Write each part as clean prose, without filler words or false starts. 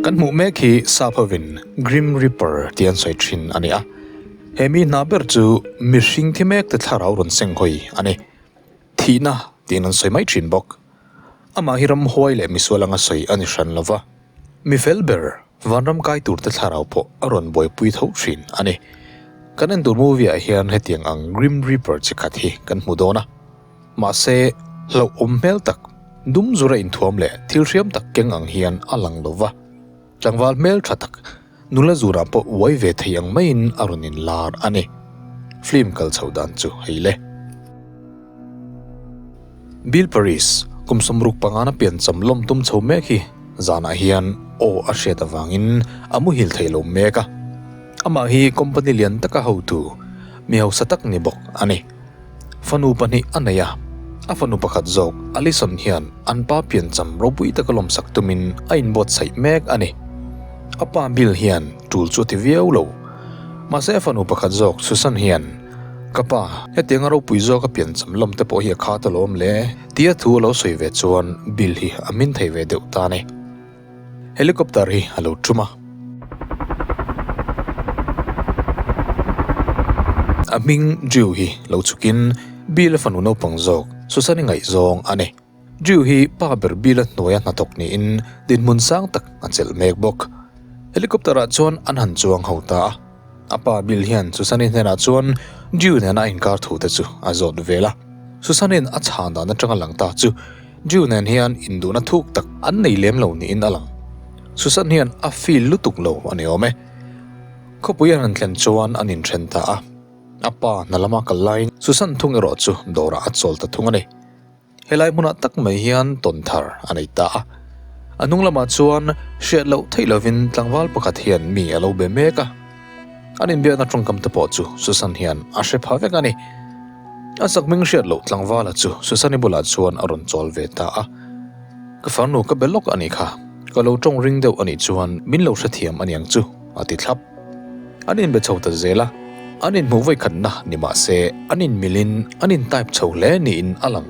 Kan hmuh mek hi sap hovin Grim Reaper tih an sawi thin a ni a, he mi hna ber chu mihring thi mek te thlarau rawn seng hawi a ni. Thihna tiin an sawi mai thin bawk. Amah hi ramhuai leh misual anga sawi a ni hran lo va, mi fel ber vanram kai tur te thlarau pawh a rawn buaipui tho thin a ni. Kan en tur movie ah hian hetiang ang Grim Reaper chi khat hi kan hmu dawn a. Mahse, hlauhawm hmel tak, dum zura inthuam leh thil hriam tak keng ang hian a lang lo va. Tlangval hmel tha tak, nula zurah pawh uai ve thei ang maiin a rawn inlar a ni. Film kal chho dan chu hei le. Bill Paris, kum 65 na piancham lawm tum chho mek hi zanah hian aw a hriat avangin a muhil thei lo mek a. Amah hi company lian taka hotu, mi hausa tak ni bawk a ni. Fanu pahnih a nei a, a fanu pakhat zawk Alison hian an pa piancham ropui taka lawmsak tumin a inbuatsaih mek a ni. A pa Bill hian tul chu a ti viau lo. Mahse a fanu pakhat zawk Susan hian, Ka pa, hetianga ropui zawka piancham lawm te pawh hi a khat alawm le, tia thu a lo sawi ve chuan Bill hi a min thei ve deuh ta a ni. Helicopter hi a lo tum a. A hming Drew hi lo chhukin Bill-a fanu naupang zawk Susan-i ngaihzawng a ni. Drew hi pa ber Bill-a hnuaia hnathawk niin dinhmun sang tak a chelh mek bawk. Helicopter-ah chuan an han chuang ho ta a. A pa Bill hian Susan-i hnenah chuan Drew nena a inkar thu te chu a zawt vel a. Susan-in a chhan dan atanga lang ta chu Drew nen hian induhna thuk tak an nei lem lo niin a lang. Susan hian a feel lutuk lo a ni awm e. Khawpui an han thlen chuan an inthen ta a. A pa hna lama kal laiin Susan thung erawh chu dawrah a chawl ta thung a ni. Helai hmunah tak mai hian tawn thar a nei ta a. A hnung lamah chuan hriat loh theih lovin tlangval pakhat hian mi a lo be mek a. An inbiakna tawngkam te pawh chu Susan hian a hre pha vek a ni. A sakhming hriat loh tlangvala chu Susan-i bulah chuan a rawn chawl ve ta a. Ka farnu ka be lawk a nih kha, ka lo tawng ring deuh a nih chuan min lo hrethiam a niang chu, a ti thlap. An inbe chho ta zel a, an inhmuh vawikhatna ni mah se an inmilin an intype chho hle niin a lang.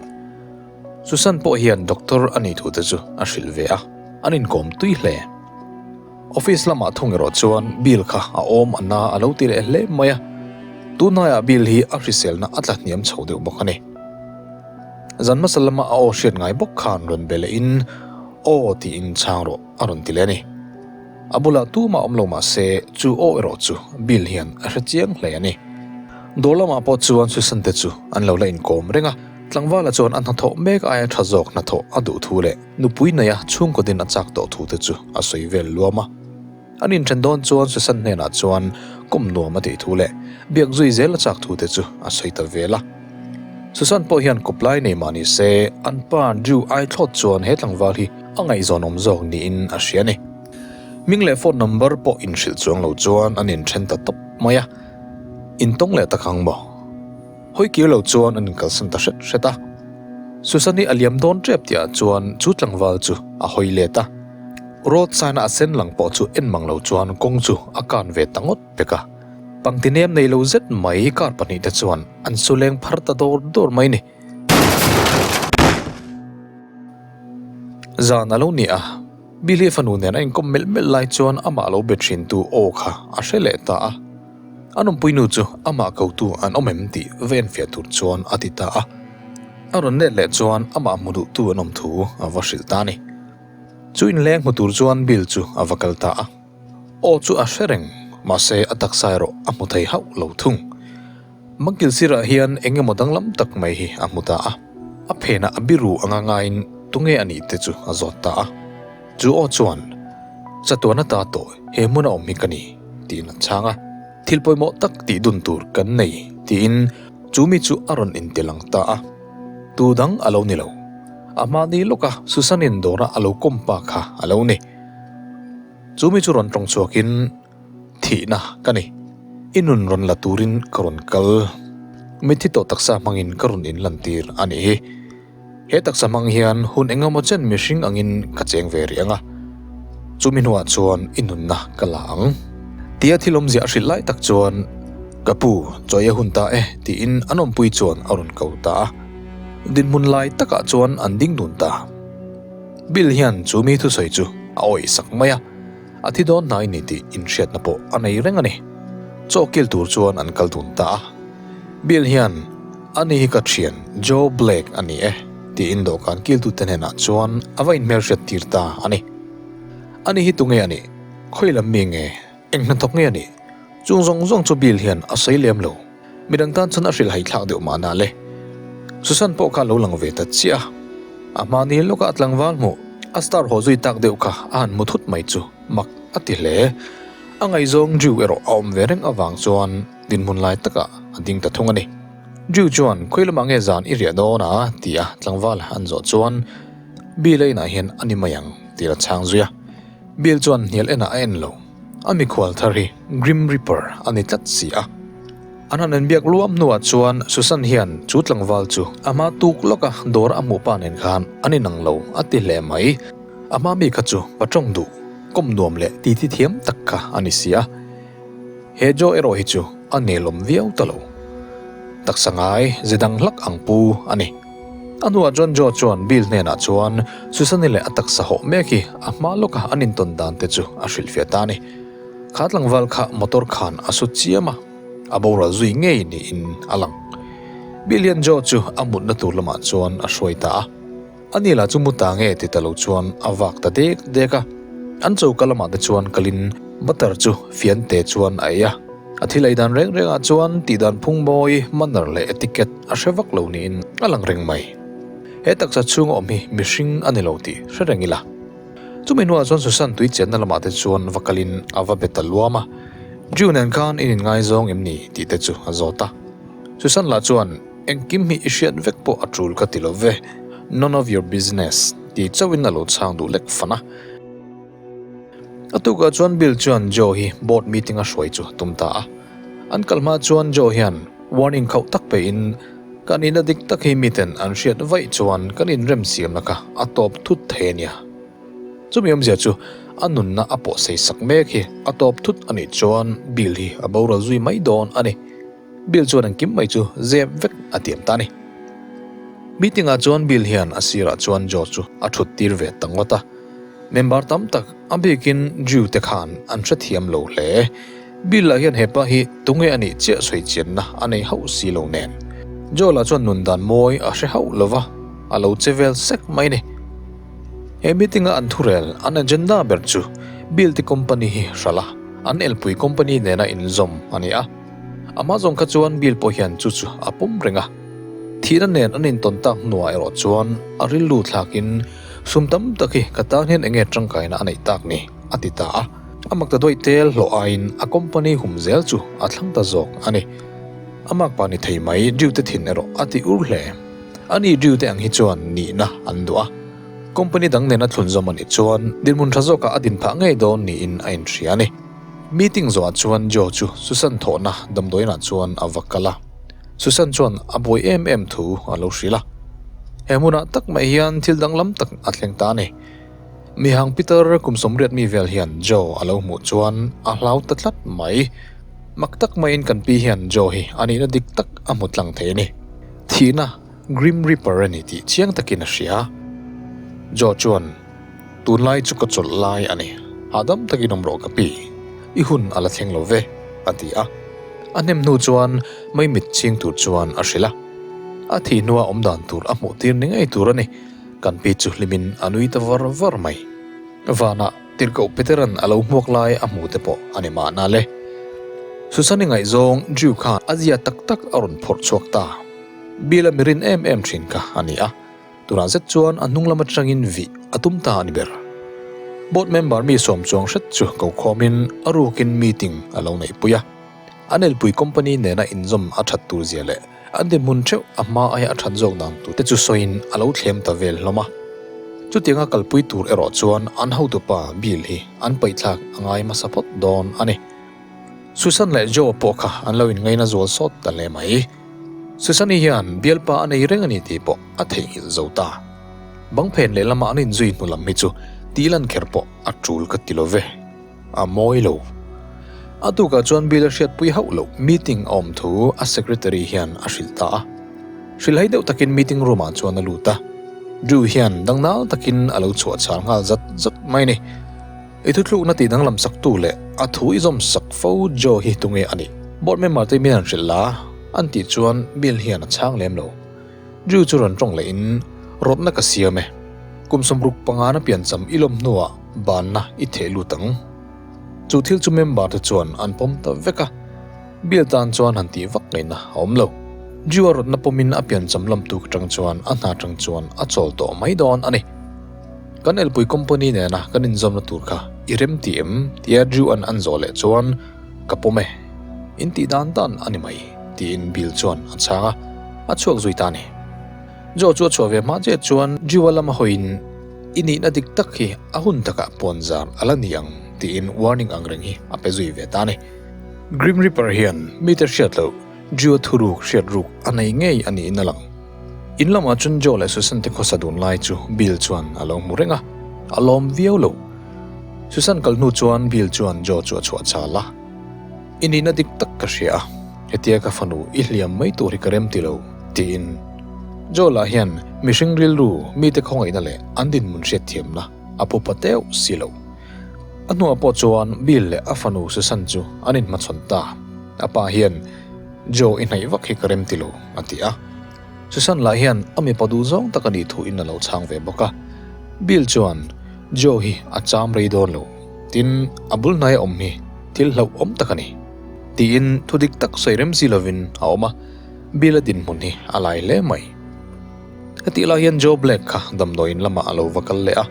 Susan pawh hian doctor a nih thu te chu a hrilh ve a, an inkawm tui hle. Office lamah thung erawh chuan Bill kha a awm a na a lo ti leh hle mai a, tunhnaiah Bill hi a hriselna a tla hniam chho deuh bawk a ni. Zan hmasa lama a aw hriat ngai bawk khan rawn be lehin Aw tiin chhang rawh a rawn ti leh a ni. A bulah tumah awm lo mah se chu aw erawh chu Bill hian a hre chiang hle a ni. Dawr lamah pawh chuan Susan te chu an lo la inkawm reng a, tlangvala chuan a hnathawh mek aia tha zawk hnathawh a duh thu leh nupui neia chhungkaw din a chak tawh thu te chu a sawi vel luam a. An inthen dawn chuan Susan hnenah chuan kum nuam a tih thu leh biak zui zel a chak thu te chu a sawi ta vel a. Susan pawh hian kawplai nei mah ni se an pa Drew ai thlawt chuan he tlangval hi a ngaihzawn awm zawk niin a hria a ni. Hming leh phone number pawh inhrilh chuang lo chuan an inthen ta tawp mai a. Intawng leh tak ang maw? Hawi kir lo chuan an inkalsan ta hret hret a. Susan-i a liam dawn tep tihah chuan chu tlangval chu a hawi let a. Road sign-a a sen lang pawh chu en mang lo chuan kawng chu a kan ve ta ngawt pek a. Pangti nem nei lo zet mai car pahnih te chuan an su leng phar ta dawr dawr mai ni. Zan a lo ni a, Billy fanu nen a inkawm melh melh lai chuan amah lo be thintu aw kha a hre leh ta a. A nawmpuinu chu amah kotu an awm em tih va enfiah tur chuan a ti ta a. A rawn let leh chuan amah hmu duhtu an awm thu a va hrilh ta a ni. Chu inleng hmu tur chuan Bill chu a va kal ta a. Aw chu a hre reng, mahse a taksa erawh a hmu thei hauh lo thung. Mangkil sirah hian eng emaw danglam tak mai hi a hmu ta a. A phenah a biru anga ngaiin tunge a nih te chu a zawt ta a. Chu aw chuan, Chatuan ata tawh he hmun a awm hi ka ni, tiin a chhang a. Thil pawimawh tak tih dun tur kan nei, tiin chu mi chu a rawn intilang ta a. Tu dang a lo ni lo. A mahni lawka Susan-in dawra a lo kawm pa kha a lo ni. Chu mi chu rawn tawng chhuakin, Thihna ka ni. I nun rawn la turin ka rawn kal. Mitthi tawh taksa hmangin ka rawn inlantir a nih hi. He taksa hmang hian hun engemaw chen mihring angin ka cheng ve rih ang a, chumi hnuah chuan i nunna ka la ang. Tia thil awmzia a hrilh lai tak chuan, Ka pu, chawi a hun ta e, tiin an awmpui chuan a rawn ko ta a. Dinhmun lai takah chuan an ding dun ta. Bill hian chu mi thusawi chu a awih sak mai a. A thi dawn hnai ni tih inhriatna pawh a nei reng a ni. Chaw kil tur chuan an kal dun ta a. Bill hian, Ani hi ka thian Joe Blake a ni e, tiin dawhkan kiltute hnenah chuan a va inhmelhriat tir ta a ni. Ani hi tunge a nih? Khawi lam mi nge? Eng hnathawk nge a nih? Chung zawng zawng chu Bill hian a sawi lem lo. Midang tan chuan a hrilhhai thlak deuh mahna le. Susan pawh kha a lo lang ve ta chiah a. A hmani lawkah a tlangval hmuh a star haw zui tak deuh kha a han hmu thut mai chu mak a ti hle. A ngaihzawng Drew erawh a awm ve reng avang chuan dinhmun lai takah a ding ta thung a ni. Drew chuan khawi lamah nge zan i riah dawn a ti a tlangval an zawh chuan Bill a inah hian a ni mai ang tih a chhang zui a. Bill chuan hnial enah a en lo. A mikhual thar hi Grim Reaper a ni tlat si a. An han inbiak luam hnuah chuan Susan hian chu tlangval chu a hma tuk lawka dawr a hmuh pa nen khan an inang lo a ti hle mai. A hma mi kha chu patawng duh, kawm nuam leh titi thiam tak kha a ni si a. He Joe erawh hi chu a nelawm viau ta lo. Taksa ngai ze dang hlak ang pu a ni. A hnuah chuan Joe chuan Bill hnenah chuan Susan-i leh a taksa hawh mek hi a hma lawka an intawn dan te chu a hrilhfiah ta a ni. Kha tlangval kha motor khan a su chiam a, a boral zui ngei niin a lang. Bill hian Joe chu a mutna tur lamah chuan a hruai ta a. A ni lah chu mu ta nge ti ta lo chuan a vak ta dek dek a. An choka lamah te chuan kalin butter chu fian te chuan a ei a. A thil ei dan reng rengah chuan tih dan phung mawi, manner leh etiquette a hre vak lo niin a lang reng mai. He taksa chhunga awm hi mihring a ni lo tih hre reng ila. Chumi hnuah chuan Susan tui chenna lamah te chuan va kalin a va be ta luam a. Drew nen khan in inngaizawng em ni tih te chu a zawt a. Susan lah chuan Engkim hi i hriat vek pawh a tul ka ti lo ve, none of your business, tih chauhin a lo chhang duh lek fan a. A tukah chuan Bill chuan Joe hi board meeting a hruai chu a tum ta a. An kal hma chuan Joe hian warning khauh tak peihin, Kan ina dik tak hi miten an hriat vaih chuan kan inremsiamna kha a tawp thut thei a nia. Chumi awmzia chu a nunna a pawh sei sak mek hi a tawp thut a nih chuan Bill hi a boral zui mai dawn a ni. Bill chuan engkim mai chu zep vek a tiam ta a ni. Meeting ah chuan Bill hian a sirah chuan Joe chu a thut tir ve ta ngawt a. Member tam tak, a bikin Drew te khan an hrethiam lo hle. Bill lah hian hepa hi tunge a nih chiah sawi chianna a nei hauh si lo nen. Joe lah chuan nun dan mawi a hre hauh lo va, a lo che vel sek mai ni. He meeting a an thurel, an agenda ber chu Bill te company hi hralh a, an elpui company nena inzawm a ni a. A hma zawng kha chuan Bill pawh hian chu chu a pawm reng a. Thihna nen an intawn tak hnuah erawh chuan a rilru thlakin sum tam tak hi ka tan hian enge tangkaina a neih tak ni a ti ta a. A mak ta dawih tel hlawh aiin a company hum zel chu a thlang ta zawk a ni. A makpa ni thei mai Drew te thin erawh a ti ur hle. Ani Drew te ang hi chuan nihna an duh a. Company dang nena thlunzawm a nih chuan dinhmun tha zawkah a din phah ngei dawn niin a inhria a ni. Meeting zawhah chuan Joe chu Susan thawhna damdawiinah chuan a va kal a. Susan chuan a buai em em thu a lo hrilh a. He hmunah tak mai hian thil danglam tak a thleng ta a ni. Mihang Peter kum 80 mi vel hian Joe a lo hmuh chuan a hlau ta tlat mai. Mak tak maiin kan pi hian Joe hi a nihna dik tak a hmu tlang thei a ni. Thihna Grim Reaper a ni tih chiang takin a hria. Joe chuan. Tunlai chu ka chawlh lai a ni. Hahdam takin awm rawh ka pi. I hun a la thleng lo ve, a ti a. A hnem hnu chuan mei mit chhing tur chuan a hrilh a. A thih hnua awm dan tur a hmuh tir ni ngei tur a ni. Kan pi chu hlimin a nui ta var var mai. Vanah tirhkoh Peteran a lo hmuak lai a hmu te pawh a ni mahna le. Susan-i ngaihzawng Drew khan a zia tak tak a rawn phawrh chhuak ta. Bill-a mirin em em thin kha a ni a. Tunah zet chuan a hnung lam atangin vih a tum ta a ni ber. Board member mi sawm chuang hret chu ko khawmin a rukin meeting a lo neihpui a. An elpui company nena inzawm a that tur zia leh an dinhmun theuh a hma aia a that zawk dan tur te chu sawiin a lo thlem ta vel hlawm a. Chutianga kalpui tur erawh chuan an hotupa Bill hi an paihthlak a ngai hmasa phawt dawn a ni. Susan leh Joe pawh kha an lo inngaina zual sawt ta hle mai. Susan-i hian bialpa a nei reng a ni tih pawh a theihnghilh zo ta. Bang phen lehlama an inzui hnu lam hi chu tih lan kher pawh a tul ka ti lo ve. A mawi lo. A tukah chuan Bill a hriatpui hauh loh meeting a awm thu a secretary hian a hrilh ta a. Hrilhai deuh takin meeting room ah chuan a lut a. Drew hian dangnal takin a lo chhuah chhal nghal zat zat mai a ni. I thuthlukna tih danglam saktu leh a thu i zawm sak fo Joe hi tunge a nih? Board member te min han hrilh la, an tih chuan Bill hian a chhang lem lo. Drew chu rawn tawng leh in, Rawtna ka siam e. Kum 65 na piancham i lawm hnuah banna i theh lut ang. Chu thil chu member te chuan an pawm ta vek a. Bill tan chuan han tih vak ngaihna a awm lo. Drew a rawtna pawmin a piancham lam tuk atang chuan a hna atang chuan a chawl tawh mai dawn a ni. Kan elpui company nena kan inzawmna tur kha i rem ti em? tia Drew an an zawh leh chuan Ka pawm e. In tih dan dan a ni mai, tiin Bill chuan a chhang a, a chhuak zui ta a ni. Joe chu a chhuah ve hma chiah chuan Drew-a lama hawiin I nihna dik tak hi a hun takah puan zar a la ni ang tiin warning ang reng hi a pe zui ve ta a ni. Grim Reaper hian mite hriat loh Drew-a thuruk hriat ruk a nei ngei a niin a lang. In lamah chuan Joe leh Susan te khawsa dun lai chu Bill chuan a lo hmu reng a, a lawm viau lo. Susan kal hnu chuan Bill chuan Joe chu a chhuah chal a, I nihna dik tak ka hria a, hetia ka fanu i hliam mai tur hi ka rem ti lo, tiin. Joe lah hian mihring rilru mite khawngaihna leh an dinhmun hriatthiamna a pu pa teuh si lo. A hnuah pawh chuan Bill leh a fanu Susan chu an inhmachhawn ta. A pa hian, Joe i hnaih vak hi ka rem ti lo, a ti a. Susan lah hian a mipa duh zawng tak a nih thu in a lo chhang ve bawk a. Bill chuan, Joe hi a cham rei dawn lo, tin a bul hnaia awm hi thil hlauhawm tak a ni, tiin thu dik tak sawi rem si lovin a awm a. Bill a dinhmun hi a lai hle mai. Hetih lai hian Joe Black kha damdawiin lamah a lo va kal leh a,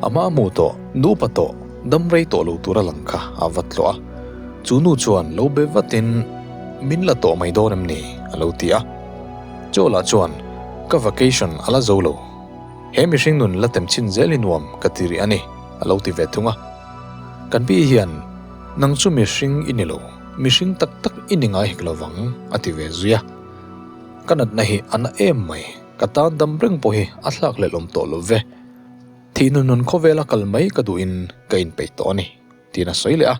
a hma hmu tawh, nupa tawh, dam rei tawh lo tura lang kha a va tlawh a. Chu nu chuan lo be vatin, Min la tawh mai dawn em ni? a lo ti a. Joe lah chuan, Ka vacation a la zo lo. He mihring nun la tem chhin zel hi nuam ka ti rih a ni, a lo ti ve thung a. Kan pi hian, Nang chu mihring i ni lo, mihring tak tak i ni ngai hek lo vang, a ti ve zui a. Ka natna hi a na em mai, ka tan dam reng pawh hi a thlak leh lawm tawh lo ve. Thih nun nun khawvela kal mai ka duhin ka inpeih tawh a ni, tiin a sawi leh a.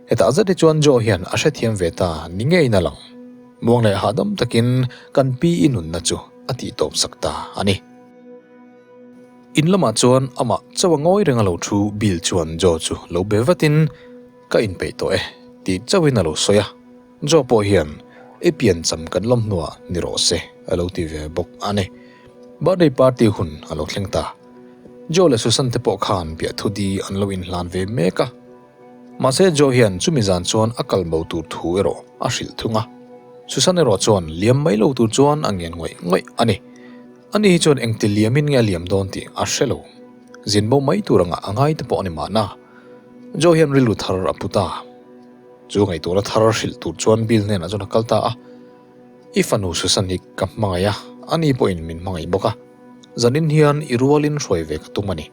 Hetah zet hi chuan Joe hian a hrethiam ve ta ni ngeiin a lang. Muang leh hahdam takin kan pi i nunna chu a tihtawp sak ta a ni. In lamah chuan amah chauh a ngawi reng a lo thu Bill chuan Joe chu lo be vatin, Ka inpeih tawh e, tih chauhin a lo sawi a. Joe pawh hian i piancham kan lawm hnuah ni rawh se a lo ti ve bawk a ni. Birthday party hun a lo thleng ta. Joe leh Susan te pawh khan biahthu di an lo inhlan ve mek a. Mahse Joe hian chumi zan chuan a kal bo tur thu erawh a hrilh thung a. Susan erawh chuan liam mai lo tur chuan a ngen ngawih ngawih a ni. Ani hi chuan engti liamin nge a liam dawn tih a hre lo. Zin bo mai tur angah a ngai te pawh a ni mahna. Joe hian rilru thar a pu ta. Chu ngaihtuahna thar hrilh tur chuan Bill hnenah chuan a kal ta a, I fanu Susan hi ka hmangaih a, ani pawhin min hmangaih bawk a. Zanin hian i rualin hruai ve ka tum a ni.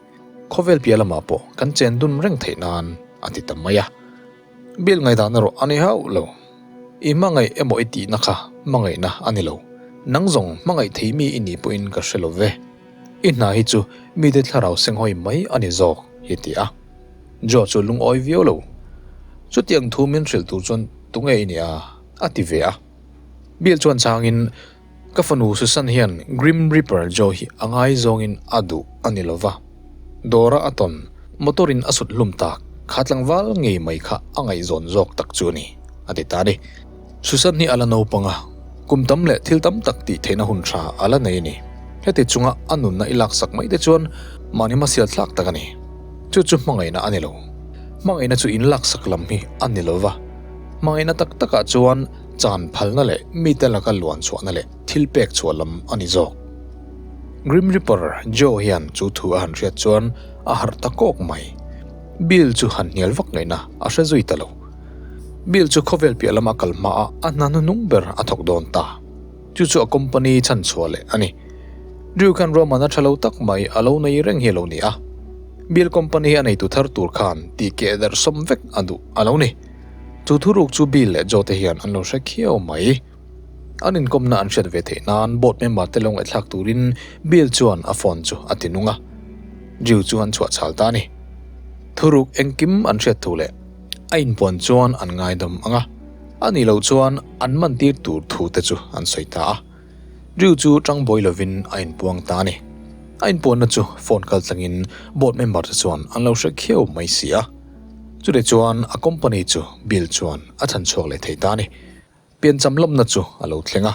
Khawvel piah lamah pawh kan chen dun reng theih nan a ti ta mai a. Bill ngaihdan erawh a ni hauh lo. I hmangaih emaw i tihna kha hmangaihna a ni lo. Nang zawng hmangaih thei mi i nih pawhin ka hre lo ve. I hna hi chu mite thlarau senghawi mai a ni zawk, hi ti a. Joe chu lungawi viau lo. Chutiang thu min hrilh tur chuan tunge i nia? a ti ve a. Bill chuan chhangin, Ka fanu Susan hian Grim Reaper Joe hi a ngaizawngin a duh a ni lo va. Dawra a tawn, motor in a sut hlum tak, kha tlangval ngei mai kha a ngaihzawn zawk tak chu a ni, a ti ta a ni. Susan hi a la naupang a, kum tam leh thil tam tak tih theihna hun tha a la nei a ni. Heti chunga a nunna i laksak mai te chuan mahni hmasial thlak tak a ni. Chu chu hmangaihna a ni lo. Hmangaihna chu in laksak lam hi a ni lo va. Hmangaihna tak takah chuan chan phalna leh mite laka luan chhuahna leh thil pek chhuah lam a ni zawk. Grim Reaper Joe hian chu thu a han hriat chuan a harh ta kawk mai. Bill chu han hnial vak ngaihna a hre zui ta lo. Bill chu khawvel piah lama kal hmaah a hna hnuhnung ber a thawk dawn ta. Chu chu a company chhan chhuah leh a ni. Drew khan ruahmanna tha lo tak mai a lo nei reng hi a lo ni a. Bill company a neitu thar tur khan tih keh darh sawm vek a duh a lo ni. Chu thuruk chu Bill leh Joe te hian an lo hre khiau mai. An inkawmna an hriat ve theih nan board member te lo ngaihthlak turin Bill chuan a phone chu a ti nung a. Drew chu an chhuah chhal ta a ni. Thuruk engkim an hriat thu leh. A inpuan chuan an ngaidam ang a, a nih loh chuan an man tir tur thu te chu an sawi ta a. Drew chu tangbawi lovin a inpuang ta a ni. A inpuanna chu phone kal tlangin board member te chuan an lo hre khiau mai si a. Chutih chuan a company chu Bill chuan a chhan chhuak leh thei ta a ni. Piancham lawmna chu a lo thleng a.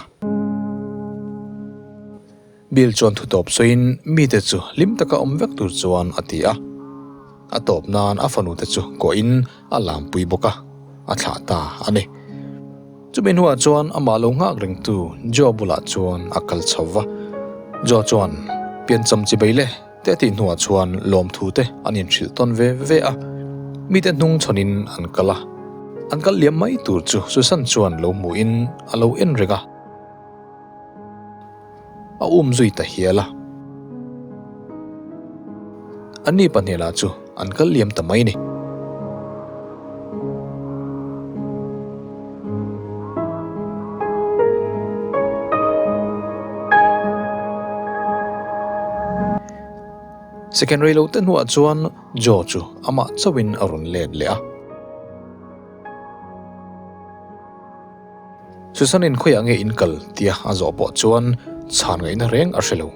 Bill chuan thu tawp sawiin mite chu hlim taka awm vek tur chuan a ti a. A tawp nan a fanu te chu kuahin a lampui bawk a, a thlah ta a ni. Chumi hnuah chuan amah lo nghak rengtu Joe bulah chuan a kal chho va. Joe chuan, Piancham chi bei le, te a tih hnuah chuan lawmthu te an inhrilh tawn ve ve a. Mite hnung chhawnin an kal a. An kal liam mai tur chu Susan chuan lo hmuhin a lo en reng a. A um zui ta hial a. Anni pahnih chu an kal liam ta mai ni. Second rei lo te hnuah chuan Joe chu amah chauhin a rawn let leh a. Susan-in khawiah nge in kal tia a zawh pawh chuan chhan ngaihna reng a hre lo.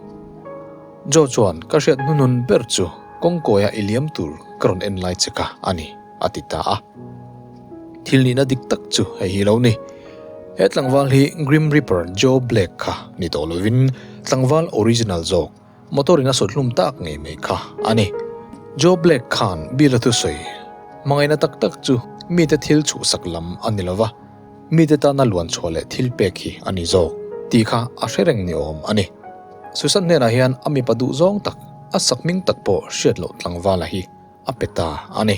Joe chuan ka hriat hnuhnun ber chu kawngkawia i liam tur ka rawn en lai che kha a ni, a ti ta a. Thil nihna dik tak chu hei hi lo ni. He tlangval hi Grim Reaper Joe Black kha ni tawh lovin tlangval original zawk Motor in a sawt hlum tak ngei mai kha a ni. Joe Black khan Bill a thusawi hmangaihna tak tak chu mite thil chhuhsak lam a ni lova, mite tana luan chhuah leh thil pek hi a ni zawk tih kha a hre reng ni awm a ni. Susan hnenah hian a mipa duh zawng tak, a sak hming tak pawh hriat loh tlangvala hi a pe ta a ni.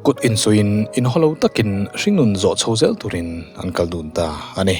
Kut insuiin inhaw lo takin hringnun zawh chho zel turin an kal dun ta a ni.